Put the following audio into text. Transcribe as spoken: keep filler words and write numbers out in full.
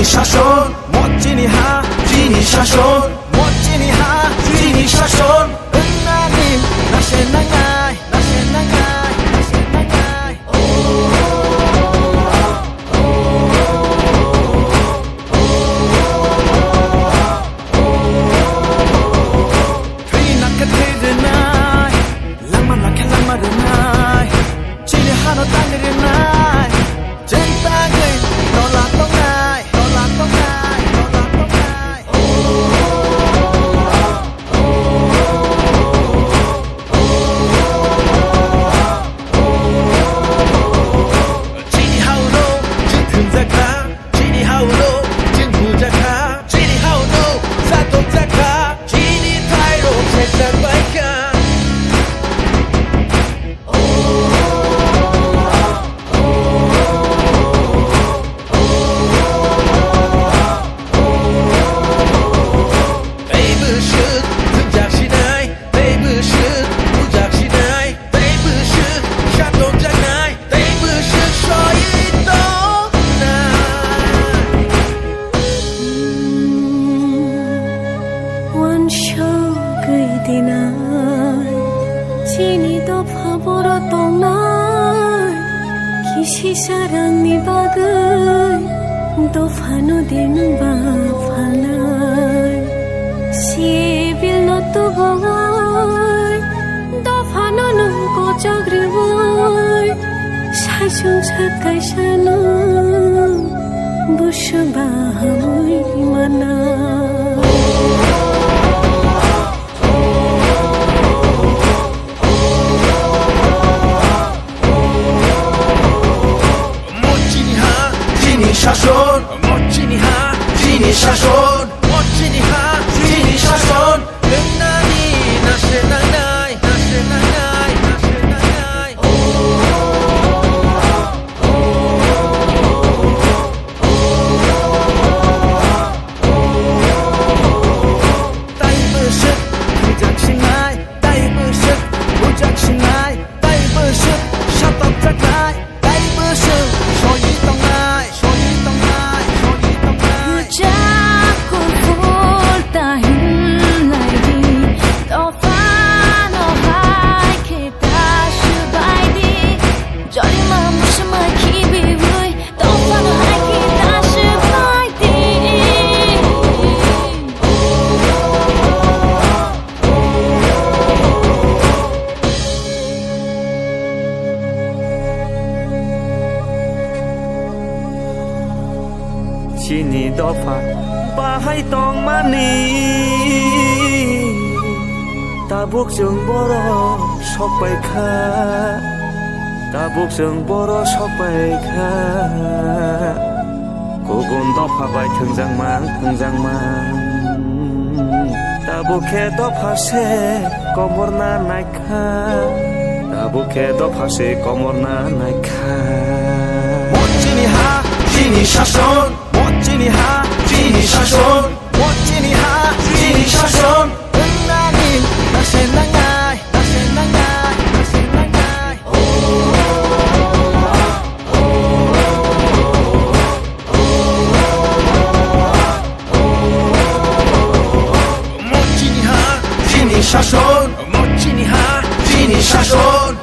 Shason, mo chini ha, chini shason, mo chini ha, chini shason. Wngnani nase nangnai, nase nangnai, nase nangnai. Thwi nakhe thwi rwnai, langma nakhe langma rwnai, chini hano tang rwnai, chwng tangwi tola tongnai, tola tongnai, tola tongnai. Chini hao no, chwng thwngjak kha. Chini hao no, chwng bujak kha. Chini hao no, satokjak kha. Chini thairok sejak bai kha. Tei bwswk thwngjak sinai, tei bwswk bujak sinai. Tei bwswk satokjaknai, tei bwswk soi tongnai. Wansugwi dinai, chini dopha boro tongnai, kisi sarangni bagwi dophano din ba phalnai. Sibilno tubui, dophano nung kochok rwui, saisung sat kaisano busu bahamui mana. Mo chini ha, chini shason, mo chini ha, chini shason, mo chini ha, chini shason. Wngnani nase nangnai, nase nangnai, nase nangnai. Tei bwswk thwijak sinai, tei bwswk bujak sinai, tei bwswk satokjaknai, tei bwswk soi tongnai, soi tongnai, soi tongnai. Rwchap kuphur ta hinlai di, dophano hai khe ta swbai di, jorima muchuma khibiui. Dophano hai khe ta swbai di. Chini dopha bahai tongmani. Tabuk chwng borok sok pai kha, tabuk chwng borok sok pai kha. Kubun dopha bai thwngjakmang, thwngjakmang. Tabuk khe dopha se komorna nai kha, tabuk khe dopha se komorna nai kha. Mo chini ha, chini shason, mo chini ha, chini shason. Mo chini ha, chini shason. Wngnani nase nangnai, nase nangnai, nase nangnai. Mo chini ha, chini shason. Mo chini ha, chini shason.